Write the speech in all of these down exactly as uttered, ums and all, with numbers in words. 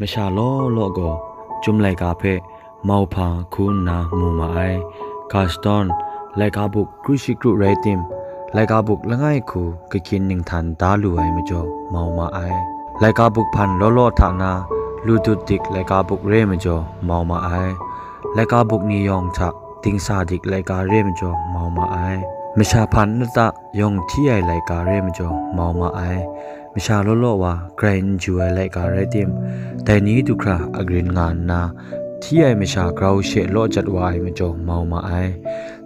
Masha law law gaw chyum laika hpe mauhpa hku nna mu ma ai. Ga shadawn, laika buk kru shi kru rai tim, laika buk langai hku kahkyin ninghtan da lu ai majaw mau ma ai. Laika buk hpan law law hta na lu dut dik laika buk re majaw mau ma ai. Laika buk ni yawng hta dingsa dik laika re majaw mau ma ai. Masha hpan lata yawng hti ai laika re majaw mau ma ai. Masha law law wa grai n ju ai laika rai tim, dai ni du hkra agrin nga nna, hti ai masha grau she law jat wa ai majaw mau ma ai.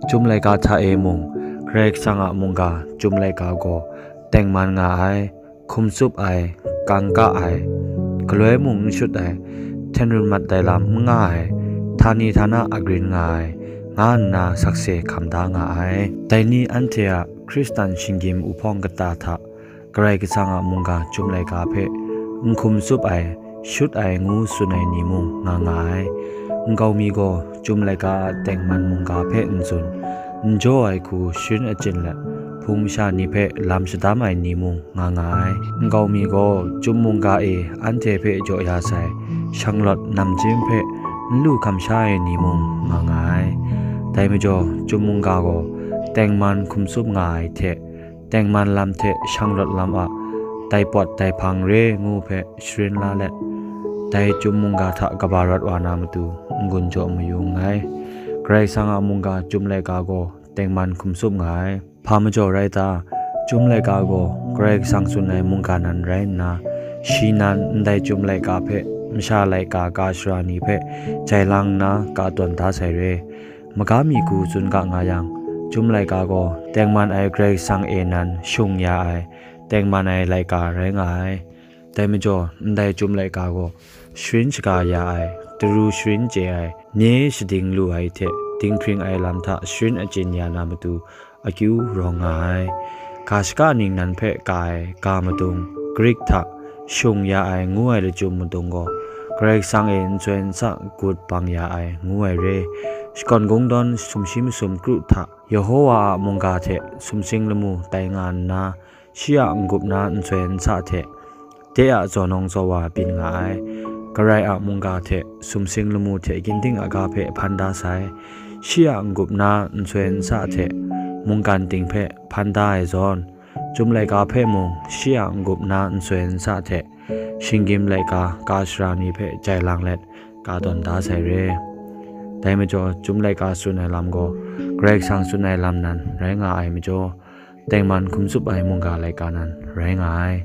Chyum laika hta e mung, Karai Kasang a mungga chyum laika gaw tengman nga ai, hkum tsup ai, kangka ai, galoi mung n shut ai, hten run mat ai lam n nga ai, htani htana agrin nga ai, nga nna sakse hkam da nga ai. Dai ni anhte a Hkristan shinggyim uhpawng kata hta Karai Kasang a mungga chyum laika hpe n hkum tsup ai, shut ai ngu tsun ai ni mung nga nga ai. Nkau mi gaw chyum laika a tengman mungga hpe n tsun, n jaw ai hku sharin achyin let, hpung masha ni hpe lam shadam ai ni mung nga nga ai. Nkau mi gaw chyum mungga e anhte hpe jaw ya sai, shanglawt namjim hpe n lu hkam sha ai ni mung nga nga ai. Dai majaw, chyum mungga gaw tengman hkum tsup nga ai hte, tengman lam hte shanglawt lam a daipawt daihpang re ngu hpe sharin la let, dai chyum mungga hta kaba rawt wa na matu n-gun jaw mayu nngai. Karai Kasang a mungga chyum laika gaw tengman hkum tsup nga ai. Hpa majaw rai ta? Chyum laika gaw Karai Kasang tsun ai mungga nan rai nna, shi nan ndai chyum laika hpe masha laika ka shara ni hpe jai lang nna ka tawn da sai re. Maga mi hku tsun ga nga yang, chyum laika gaw tengman ai Karai Kasang e nan shung ya ai, tengman ai laika rai nga ai. Dai majaw, ndai chyum laika gaw sharin shaga ya ai, taru sharin chye ai, nye shading lu ai hte dinghpring ai lam hta sharin achyin ya na matu akyu rawng nga ai. Ga shaka ningnan hpe ka ai ga madung, Grik hta shung ya ai ngu ai lachyum madung gaw, Karai Kasang e n soi n sa gut bang ya ai ngu ai re. Shakawn kungdawn sumshi masum kru hta Yehowa a mungga hte sumsing lamu tai nga nna, shi a n-gup na n soi n sa hte, de a zaw nawng zaw wa byin nga ai. Karai a mungga hte sumsing lamu hte ginding aga hpe hpan da sai. Shi a n-gup na n soi n sa hte mungkan ting hpe hpan da ai zawn, chyum laika hpe mung shi a n-gup na n soi n sa hte shinggyim laika ka shara ni hpe jai lang let ka tawn da sai re. Dai majaw, chyum laika tsun ai lam gaw Karai Kasang tsun ai lam nan rai nga ai majaw, tengman hkum tsup ai mungga laika nan rai nga ai.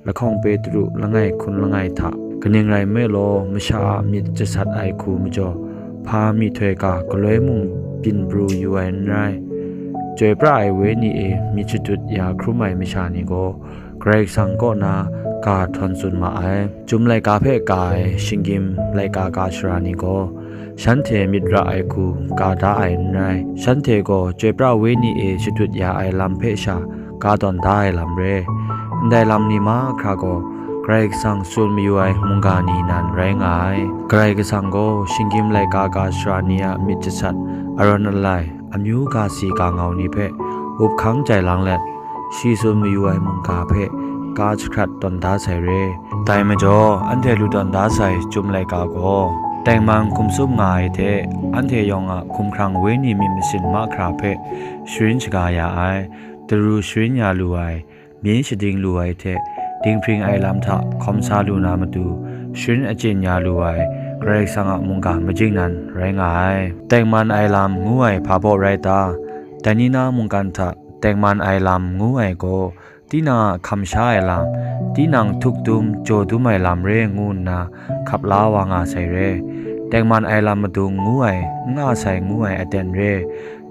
Lahkawng Petru langai hkun langai hta, kaning rai nme law, masha a myit jasat ai hku majaw, hpa myihtoi ga galoi mung byin pru yu ai n rai. Chyoi pra ai wenyi e myit shadut ya hkrum ai masha ni gaw, Karai Kasang kaw na ga htawn tsun ma ai. Chyum laika hpe ka ai shinggyim laika ka shara ni gaw, shanhte myit ra ai hku ka da ai n rai. Shanhte gaw chyoi pra wenyi e shadut ya ai lam hpe sha ka tawn da ai lam re. Ndai lam ni mahkra gaw Karai Kasang tsun mayu ai mungga ni nan rai nga ai. Karai Kasang gaw shinggyim laika ka shara ni a myit jasat, arawn alai, amyu ga si ga ngau ni hpe up hkang jai lang let, shi tsun mayu ai mungga hpe ka jahkrat tawn da sai re. Dai majaw, anhte lu tawn da sai chyum laika gaw, tengman hkum tsup nga ai hte, anhte yawng a hkumhkrang wenyi myit masin mahkra hpe sharin shaga ya ai, taru sharin ya lu ai, myi shading lu ai hte, dinghpring ai lam hta hkawm sa lu na matu, sharin achyin ya lu ai, Karai Kasang a mungga majing nan rai nga ai. Tengman ai lam ngu ai hpa baw rai ta? Dai ni na mungkan hta tengman ai lam ngu ai gaw, tinang a hkam sha ai lam, tinang htuk dum, jaw dum ai lam re ngu nna hkap la wa nga sai re. Tengman ai lam madung ngu ai, n nga sai ngu ai aten re.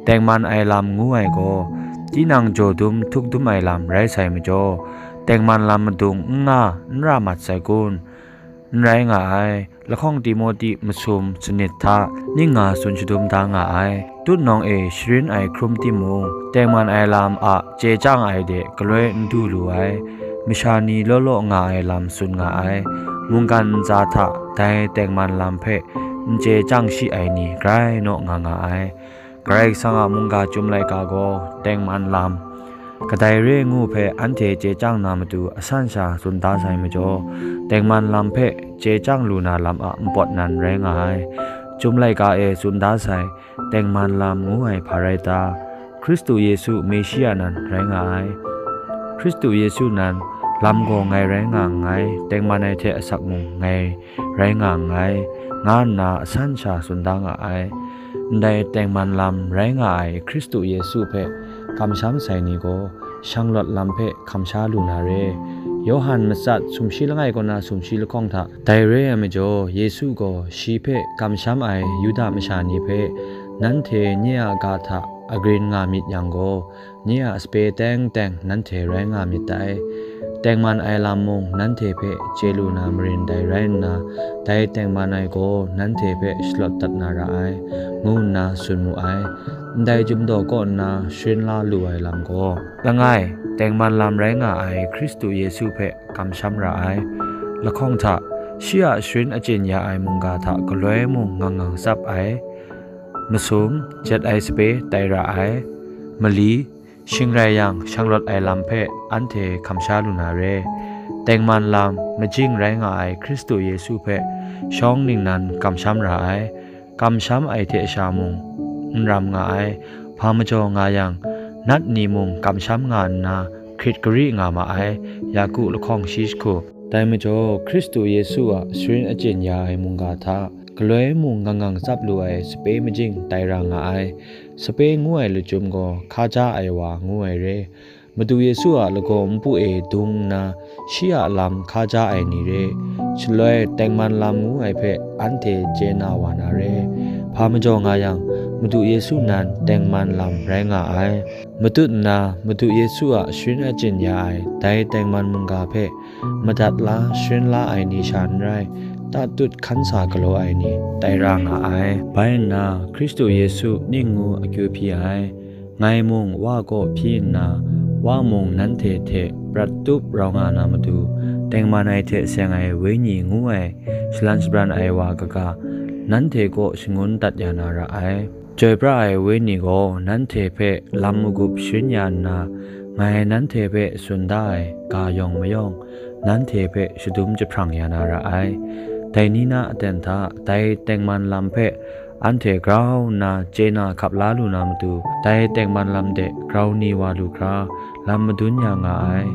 Tengman ai lam ngu ai gaw, tinang jaw dum, htuk dum ai lam rai sai majaw, tengman lam madung n nga, n ra mat sai kun? N rai nga ai. Lahkawng Timote masum sanit hta ning nga tsun shadum da nga ai. Tutnawng e sharin ai hkrum timung, tengman ai lam a chye chyang ai de galoi n du lu ai. Masha ni law law nga ai lam tsun nga ai. Mungkan ntsa hta dai tengman lam hpe n chye chyang shi ai ni grai naw nga nga ai. Karai Kasang a mungga chyum laika gaw tengman lam, Kadai re ngu hpe anhte chye chyang na matu asan sha tsun da sai majaw, tengman lam hpe chye chyang lu na lam a npawt nan rai nga ai. Chyum laika e tsun da sai, tengman lam ngu ai hpa rai ta? Hkristu Yesu Meshia nan rai nga ai. Hkristu Yesu nan lam gaw ngai rai nga nngai, tengman ai hte asak mung ngai rai nga nngai, nga nna asan sha tsun da nga ai. Ndai tengman lam rai nga ai Hkristu Yesu hpe kamsham sai ni gaw, shanglawt lam hpe kamsha lu na re. Yawhan matsat sumshi langai kaw na sumshi lahkawng hta, dai re ai majaw, Yesu gaw shi hpe kamsham ai Yuda masha ni hpe, nanhte nye a ga hta agrin nga myit yang gaw, nye a sape teng teng nanhte rai nga myit dai. Tengman ai lam mung nanhte hpe chye lu na marin dai rai nna, dai tengman ai gaw nanhte hpe shalawt dat na ra ai, ngu nna tsun mu ai. Ndai chyum daw kaw nna sharin la lu ai lam gaw, langai, tengman lam rai nga ai Hkristu Yesu hpe kamsham ra ai. Lahkawng hta, shi a sharin achyin ya ai mungga hta galoi mung ngang ngang tsap ai. Masum, jet ai sape tai ra ai. Mali, shing rai yang, shanglawt ai lam hpe anhte hkamsha lu na re. Tengman lam, majing rai nga ai Hkristu Yesu hpe shawng ningnan kamsham ra ai. Kamsham ai hte sha mung n ram nga ai. Hpa majaw nga yang, nat ni mung kamsham nga nna, hkrit gari nga ma ai. Yaku lahkawng shi jahku. Dai majaw, Hkristu Yesu a sharin achyin ya ai mungga hta, galoi mung ngang ngang tsap lu ai sape majing tai ra nga ai. Sape ngu ai lachyum gaw hkaja ai wa ngu ai re. Madu Yesu a lagaw npu e dung nna, shi a lam hkaja ai ni re. Shaloi tengman lam ngu ai hpe anhte chye na wa na re. Hpa majaw nga yang, Madu Yesu nan tengman lam rai nga ai. Matut nna, Madu Yesu a sharin achyin ya ai dai tengman mungga hpe madat la sharin la ai ni sha n rai, tatut hkan sa galaw ai ni tai ra nga ai. Bai nna, Hkristu Yesu ning ngu akyu hpyi ai, ngai mung Wa kaw hpyi nna, Wa mung nanhte hte prat tup rau nga na matu, tengman ai hte seng ai Wenyi ngu ai shalan shabran ai wa kaga, nanhte kaw shangun dat ya na ra ai. Chyoi pra ai Wenyi gaw nanhte hpe lam magup sharin ya nna, ngai nanhte hpe tsun da ai ga yawng mayawng, nanhte hpe shadum jahprang ya na ra ai. Dai ni na aten hta dai tengman lam hpe anhte grau nna chye na hkap la lu na matu, dai tengman lam de grau ni wa lu hkra, lam madun ya nga ai.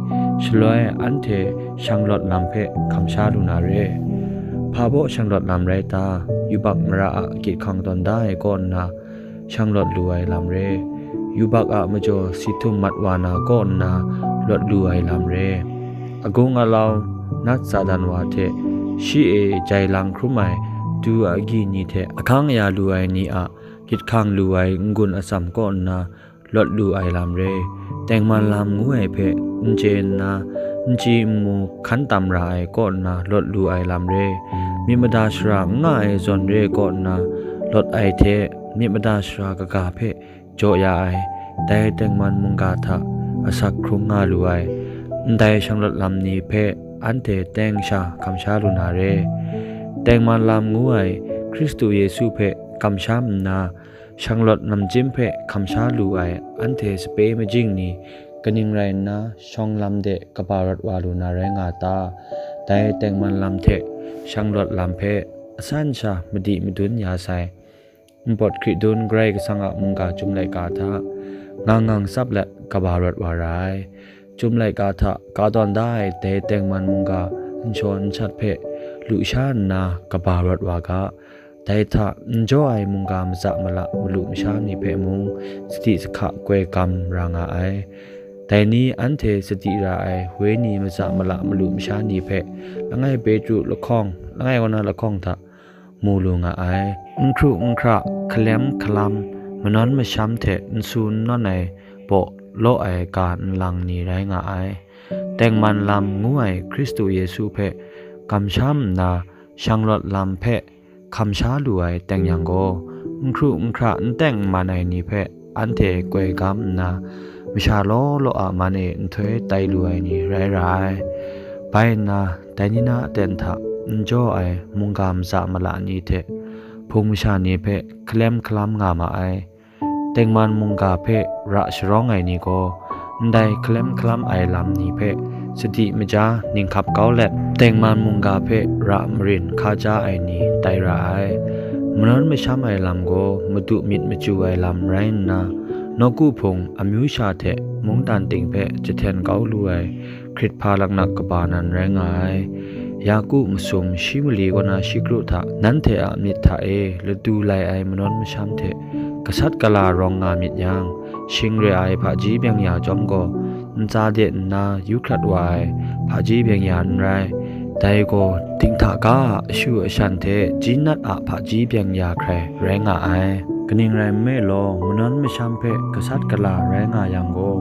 Shaloi anhte shanglawt lam hpe hkamsha lu na re. Hpa baw shanglawt lam rai ta? Yubak mara a gyit hkang tawn da ai kaw nna shanglawt lu ai lam re. Yubak a majaw si htum mat wa na kaw nna lawt lu ai lam re. Agung alau, nat Satan wa hte shi e jai lang hkrum ai du a agyi ni hte ahkang aya lu ai ni a gyit hkang lu ai n-gun atsam kaw nna lawt lu ai lam re. Tengman lam ngu ai hpe n chye nna, n chyi n mu hkan tam ra ai kaw nna lawt lu ai lam re. Myit mada shara n nga ai zawn re kaw nna lawt ai hte, myit mada shara kaga hpe jaw ya ai, dai tengman mungga hta asak hkrung nga lu ai, ndai shanglawt lam ni hpe anhte teng sha hkamsha lu na re. Tengman lam ngu ai Hkristu Yesu hpe kamsham nna, shanglawt namjin hpe hkamsha lu ai anhte sape majing ni kaning rai nna shawng lam de kaba rawt wa lu na rai nga ta? Dai tengman lam hte shanglawt lam hpe asan sha madi madun ya sai. Npawt hkri dun Karai Kasang a mungga chyum laika hta ngang ngang tsap let kaba rawt wa ra ai. Chyum laika hta ka tawn da ai dai tengman mungga nshaw nshat hpe lusha nna kaba rawt wa ga. Dai hta n jaw ai mungga matsa mala malu masha ni hpe mung sadi sahka koi gam ra nga ai. Dai ni anhte sadi ra ai Wenyi matsa mala malu masha ni hpe langai Petru lahkawng, langai kaw na lahkawng hta mu lu nga ai. N hkru n hkra, hkalem hkalam, manawn masham hte n su n nawn ai baw law ai ga nlang ni rai nga ai. Tengman lam ngu ai Hkristu Yesu hpe kamsham nna shanglawt lam hpe hkamsha lu ai teng yang gaw, n hkru n hkra n teng n man ai ni hpe anhte koi gam nna, masha law law a man e nhtoi tai lu ai ni rai ra ai. Bai nna, dai ni na aten hta n jaw ai mungga matsa mala ni hte hpung masha ni hpe hkalem hkalam nga ma ai. Tengman mungga hpe ra sharawng ai ni gaw, ndai hkalem hkalam ai lam ni hpe sadi maja ninghkap kau let, tengman mungga hpe ra marin hka ja ai ni tai ra ai. Manawn masham ai lam gaw madu myit machyu ai lam rai nna, nawku hpung amyu sha hte mungdan ting hpe jahten kau lu ai hkrit hpa laknak kaba nan rai nga ai. Yaku masum shi mali kaw na shi kru hta nanhte a myit hta e ladu lai ai manawn masham hte gasat gala rawng nga myit yang, shing re ai hpaji byeng ya chyawm gaw, ntsa de nna yu hkrat wa ai hpaji byeng ya n rai. Dai gaw dinghta ga a ashu ashan hte jinat a hpaji byeng ya hkrai rai nga ai. Kaning rai nme law, manawn masham hpe gasat gala rai nga yang gaw,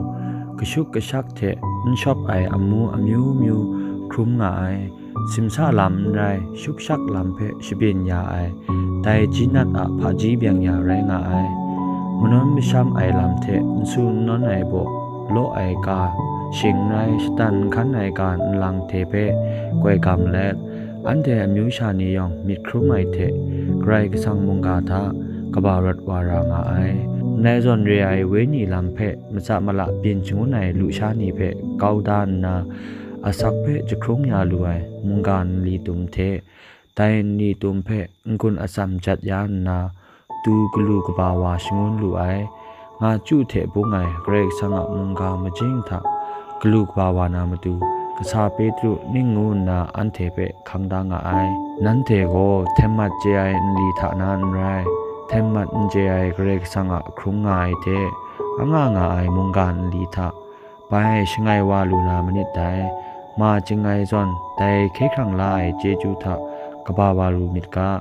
kashuk kashak hte n shawp ai amu amyu myu hkrum nga ai. Simsa lam n rai, shukshak lam hpe shabyin ya ai, dai jinat a hpaji byeng ya rai nga ai. Manawn masham ai lam hte n su n nawn ai baw, law ai ga, shing n rai, shatan n hkan ai ga nlang hte hpe koi gam let, anhte amyu sha ni yawng myit hkrum ai hte Karai Kasang mungga hta kaba rawt wa ra nga ai. Ndai zawn re ai wenyi lam hpe matsa mala byin shangun ai lusha ni hpe kau da nna, asak hpe jahkrung ya lu ai mungga nli tum hte, dai nli tum hpe n-gun atsam jat ya nna, tu galu kaba wa shangun lu ai, nga chyu hte bung ai Karai Kasang a mungga majing hta galu kaba wa na matu, kasa Petru ning ngu nna anhte hpe hkang da nga ai. Nanhte gaw hten mat chye ai nli hta na n rai, hten mat n chye ai Karai Kasang a hkrung nga ai hte, anga nga ai mungga nli hta, bai shangai wa lu na manit dai. Ma ching ai zawn, dai hkye hkrang la ai chyeju hta kaba wa lu myit ga,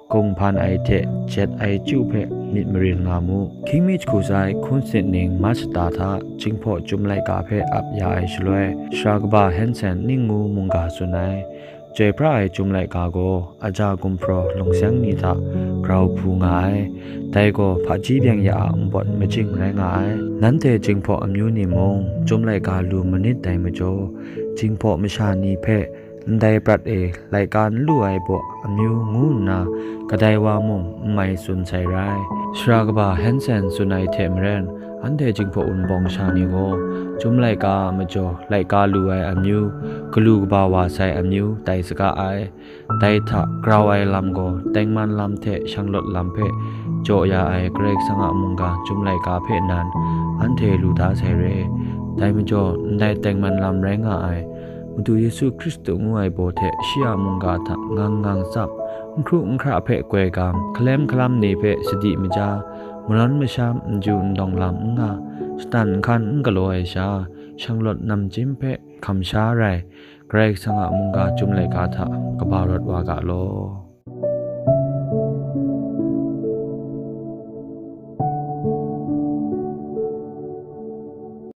gung hpan ai hte jet ai chyu hpe myit marin nga mu. Hkying mi jahku sai hkun sanit ning March shata hta Jinghpaw Chyum laika hpe ap ya ai shaloi, sara kaba Hansen ning ngu mungga tsun ai. Chyoi pra ai Chyum laika gaw aja gumhpraw lungseng ni hta grau hpu nga ai. Dai gaw hpaji byeng ya a npawt majing rai nga ai. Nanhte Jinghpaw amyu ni mung Chyum laika lu manit dai majaw, Jinghpaw masha ni hpe ndai prat e laika n lu ai baw amyu ngu nna, kadai wa mung n mai tsun sai rai. Sara kaba Hansen tsun ai hte maren, anhte Jinghpaw Wunpawng sha ni gaw, Chyum laika a majaw laika lu ai amyu, galu kaba wa sai amyu tai saga ai. Dai hta grau ai lam gaw tengman lam hte shanglawt lam hpe jaw ya ai Karai Kasang a mungga Chyum laika hpe nan anhte lu da sai re. Dai majaw, ndai tengman lam rai nga ai Madu Yesu Hkristu ngu ai baw hte shi a mungga hta ngang ngang tsap, n hkru n hkra hpe koi gam, hkalem hkalam ni hpe sadi maja, manawn masham n ju n dawng lam n nga, shatan n hkan n galaw ai sha, shanglawt namchyim hpe hkam sha rai, Karai Kasang a mungga Chyum laika hta kaba rawt wa ga law.